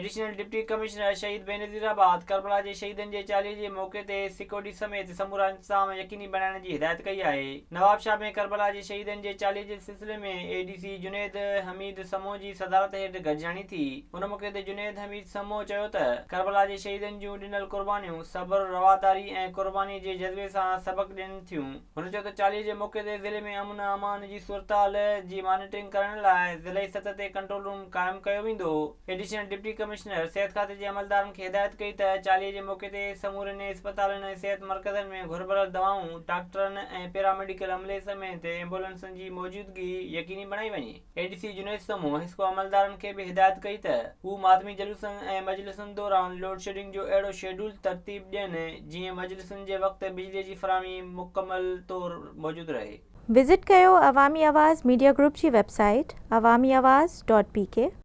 Additional deputy commissioner Shaheed Benazirabad Karbala جي شهيدن جي چاليهي جي موقعي تي سيڪيورٽي سميت سمورا انتظام يقيني بڻائڻ جي هدايت ڪئي آهي. نوابشاهه ۾ ڪربلا جي شهيدن جي چاليهي جي سلسلي ۾ A D C Junaid Hameed Samoon جي صدارت هيٺ گڏجاڻي ٿي. ان موقعي تي جنيد حميد سمون چيو ته ڪربلا جي شهيدن جون ڏنل قربانيون صبر، رواداري ۽ قرباني جي جذبي سان سبق ڏين ٿيون. هن چيو ته چاليهي جي موقعي تي ضلعي ۾ امن امان جي صورتحال جي مانيٽرنگ ڪرڻ لاء ضلعي سطح تي ڪنٽرول روم قائم ڪيو ويندو. ايڊيشنل ڊپٽي ڪمشنر صحت کاتي جي عملدارن کي هدايت ڪئي ته چاليهي جي موقعي تي سمورين اسپتالن ۽ صحت مرڪزن ۾ گهربل دوائون، ڊاڪٽرن ۽ پيراميڊيڪل عملي سميت ايمبولنسن جي موجودگي يقيني بڻائي وڃي. A D C Junaid Samoon HESCO عملدارن کي به هدايت ڪئي ته هو ماتمي جلوسن ۽ مجلسن دوران لوڊشيڊنگ جو اهڙو شيڊول ترتيب ڏين جيئن مجلسن جي وقت بجلي جي فراهمي مڪمل طور موجود رهي. وزٽ ڪيو عوامي آواز ميڊيا گروپ جي website Awami Awaz dot P K.